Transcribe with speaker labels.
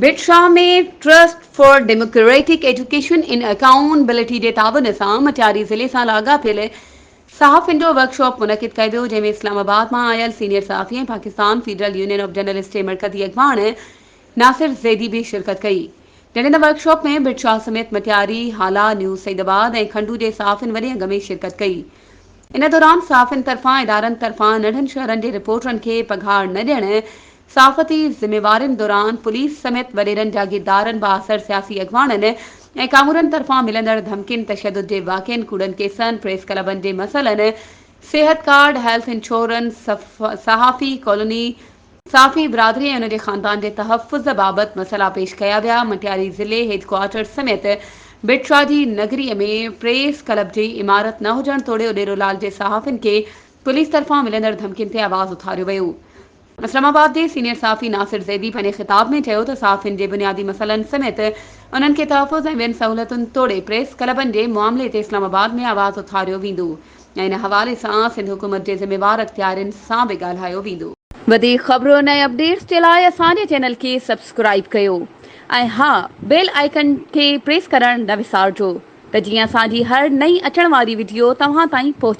Speaker 1: Bhit Shah ۾ trust for democratic education and accountability جي تعاون سان مٽياري ضلعي سان لاڳاپيل صحافين جو ورڪشاپ منعقد ڪيو ويو، جنهن ۾ اسلام آباد مان آيل سينيئر صحافي ۽ Pakistan federal union of journalist جي مرڪزي اڳواڻ ناصر زيدي به شرڪت ڪئي. جڏهن ته ورڪشاپ ۾ ڀٽ شاهه سميت مٽياري، هالا، نيو سعيد آباد ۽ کنڊو جي صحافين وڏي انگ ۾ شرڪت ڪئي. ان دوران صحافين طرفان ادارن طرفان ننڍن شهرن جي رپورٽرن کي پگهار نه ڏيڻ صحافتي ذميوارين دوران پوليس سميت وڏيرن، جاگيردارن، بااثر سياسي اڳواڻن ۽ ڪامورن طرفان ملندڙ ڌمڪين، تشدد جي واقعن، ڪوڙن ڪيسن، پريس ڪلبن جي مسئلن، صحت ڪارڊ، هيلٿ انشورنس، صحافي ڪالوني، صحافي برادري ۽ ان جي خاندان جي تحفظ بابت مسئلا پيش ڪيا ويا. مٽياري ضلعي هيڊ ڪوارٽر سميت ڀٽ شاهه جي نگري ۾ پريس ڪلب جي عمارت نه هجڻ توڙي اڏيرو لال جي صحافين کي پوليس طرفان ملندڙ ڌمڪين تي آواز اٿاريو ويو. اسلام آباد جي سينيئر صحافي ناصر زيدي پنهنجي خطاب ۾ چيو ته صحافين جي بنيادي مسئلن سميت انهن کي تحفظ ۽ ٻين سهولتن توڙي پريس ڪلبن جي معاملي تي اسلام آباد ۾ آواز اٿاريو ويندو ۽ ان حوالي سان سنڌ حڪومت جي ذميوار اختيارين سان به ڳالهايو ويندو. وڌيڪ خبرن ۽ اپڊيٽس جي لاء اسان جي چينل کي سبسڪرائيب ڪيو ۽ ها بيل آئيڪن کي پريس ڪرڻ نه وسارجو ته جيئن اسان جي هر نئين اچڻ واري وڊيو توهان تائين پهچي.